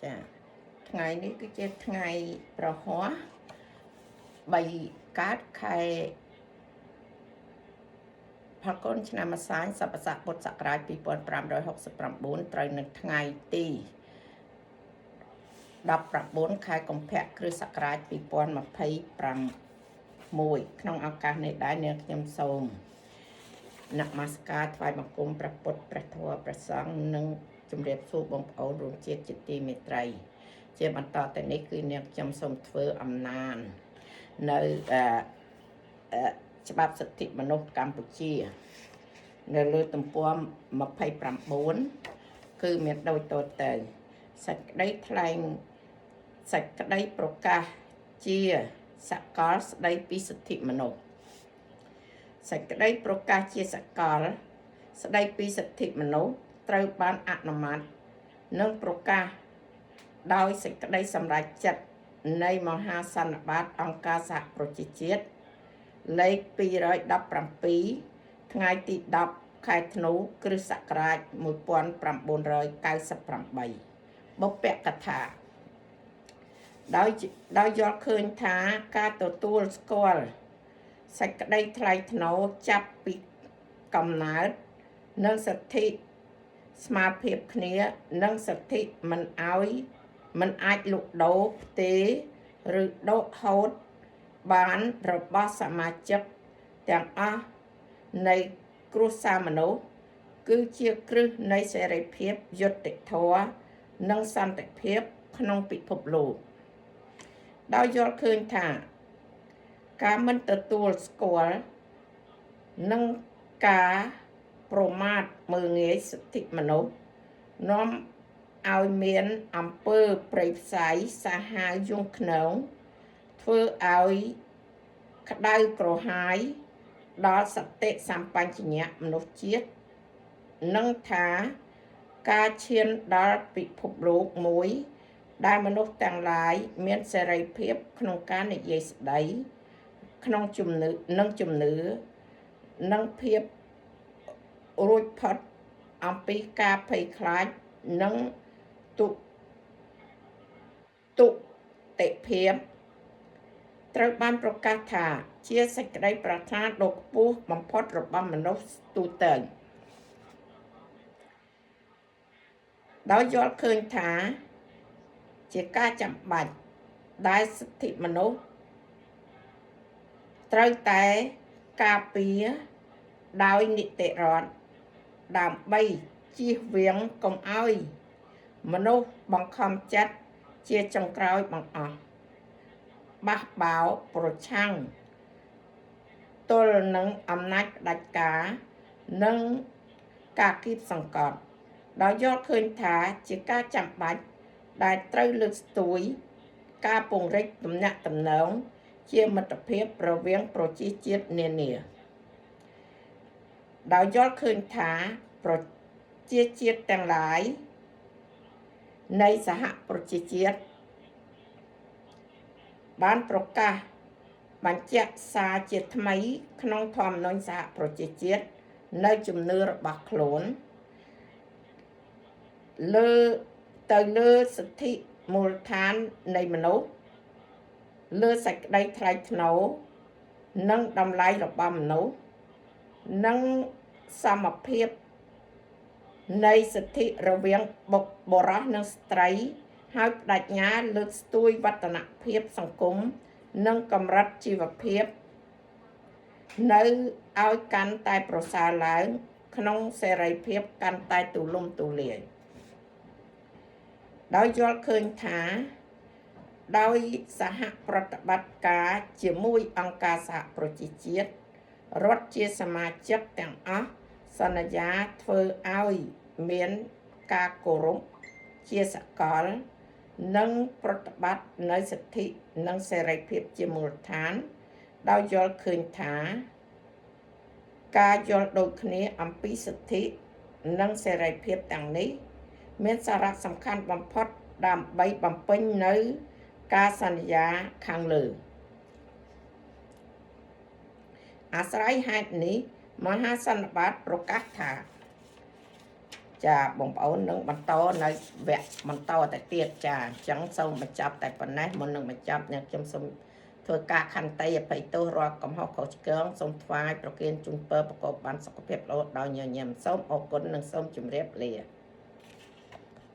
ចាថ្ងៃនេះគឺជាថ្ងៃព្រហស្បតិ៍3កើតខែផល្គុនឆ្នាំម្សាញ់សប្បស័កពុទ្ធសករាជ2569ត្រូវនៅថ្ងៃទី19ខែកុម្ភៈគ្រិស្តសករាជ2026ក្នុងឱកាសនេះដែរនាងខ្ញុំសូមនមស្ការថ្វាយបង្គំព្រះពុទ្ធព្រះធម៌ព្រះសង្ឃនិងជម្រាបសួរបងប្អូនរួមជាតិជាទីមេត្រី ជាបន្តទៅនេះគឺនាងខ្ញុំសូមធ្វើអំណាននៅអឺអឺច្បាប់សិទ្ធិមនុស្សកម្ពុជា នៅលើទំព័រ29គឺមានដូចតទៅសេចក្តីថ្លែងសេចក្តីប្រកាសជាសកលស្តីពីសិទ្ធិមនុស្សសេចក្តីប្រកាសជាសកល ស្តីពីសិទ្ធិមនុស្សត្រូវបានអនុម័តនិងប្រកាសដោយសេចក្តីសម្រេចចិត្តនៃមហាសន្និបាតអង្គការសហប្រជាជាតិលេខ217ថ្ងៃទី10ខែធ្នូគ្រិស្តសករាជ1998បុព្វកថាដោយដោយយល់ឃើញថាការទទួលស្គាល់សេចក្តីថ្លៃថ្នូរចាប់ពីកំណើតនិងសិទ្ធិស្មារភាពគ្នានិងសិទ្ធិមិនឲ្យមិនអាចលក់ដូរផ្ទេរឬដកហូតបានរបស់សមាជិកទាំងអស់នៃគ្រួសារមនុស្សគឺជាគ្រឹះនៃសេរីភាពយុត្តិធម៌និងសន្តិភាពក្នុងពិភពលោកដោយយល់ឃើញថាការមិនទទួលស្គាល់និងការប្រមាថមើលងាយសិទ្ធិមនុស្សនាំឲ្យមានអំពើព្រៃផ្សៃសាហាវយង់ឃ្នងធ្វើឲ្យក្តៅក្រហាយដល់សតិសម្បញ្ញៈមនុស្សជាតិនិងថាការឈានដល់ពិភពលោកមួយ ដែលមនុស្សទាំងឡាយមានសេរីភាពក្នុងការនិយាយស្ដីក្នុងជំនឿនិងជំនឿនិងភាពរួចផុតអំពីការភ័យខ្លាចនិងទុទុតិភាពត្រូវបានប្រកាសថាជាសេចក្តីប្រាថ្នាដ៏ខ្ពស់បំផុតរបស់មនុស្សទូទៅដោយយល់ឃើញថាជាការចាំបាច់ដែលសិទ្ធិមនុស្សត្រូវតែការពារដោយនីតិរដ្ឋដើម្បីជៀសវាងកុំឲ្យមនុស្សបង្ខំចិត្តជាចុងក្រោយបង្អស់បះបោរប្រឆាំងទល់នឹងអំណាចផ្ដាច់ការនិងការគៀបសង្កត់ដោយយល់ឃើញថាជាការចាំបាច់ដែលត្រូវលើកស្ទួយការពង្រីកទំនាក់ទំនងជាមិត្តភាពរវាងប្រជាជាតិនានាដោយយល់ឃើញថាប្រជាជាតិទាំងឡាយនៃសហប្រជាជាតិបានប្រកាសបញ្ជាក់សារជាថ្មីក្នុងធម្មនុញ្ញសហប្រជាជាតិនៅជំនឿរបស់ខ្លួនលើទៅលើសិទ្ធិមូលដ្ឋាននៃមនុស្សលើសេចក្តីថ្លៃថ្នូរនិងតម្លៃរបស់មនុស្សនិងសមភាពនៃសិទ្ធិរវាងបុគ្គបុរសនិងស្ត្រីហើយបដិញ្ញាលើកស្ទួយវឌ្ឍនភាពសង្គមនិងកម្រិតជីវភាពនៅឲ្យកាន់តែប្រសើរឡើង ក្នុងសេរីភាពកាន់តែទូលំទូលាយដោយយល់ឃើញថាដោយសហប្រតិបត្តិការជាមួយអង្គការសហប្រជាជាតិរដ្ឋជាសមាជិកទាំងអស់សន្យាធ្វើឲ្យមានការគោរពជាសកល និងប្រតិបត្តិនៅសិទ្ធិនិងសេរីភាពជាមូលដ្ឋាន ដោយយល់ឃើញថា ការយល់ដូចគ្នាអំពីសិទ្ធិនិងសេរីភាពទាំងនេះ មានសារៈសំខាន់បំផុតដើម្បីបំពេញនៅការសន្យាខាងលើ អាស្រ័យហេតុនេះមហាសន្និបាតប្រកាសថា ចាបងប្អូននឹងបន្តនៅវគ្គបន្តទៅទៀតចាអញ្ចឹងសូមបញ្ចប់តែប៉ុណ្ណេះមុននឹងបញ្ចប់អ្នកខ្ញុំសូមធ្វើការខន្តីអភ័យទោសរាល់កំហុសខុសឆ្គងសូមថ្វាយប្រគេនជូនពរប្រកបបានសុខភាពល្អដោយញញឹមសូមអរគុណនិងសូមជម្រាបលា។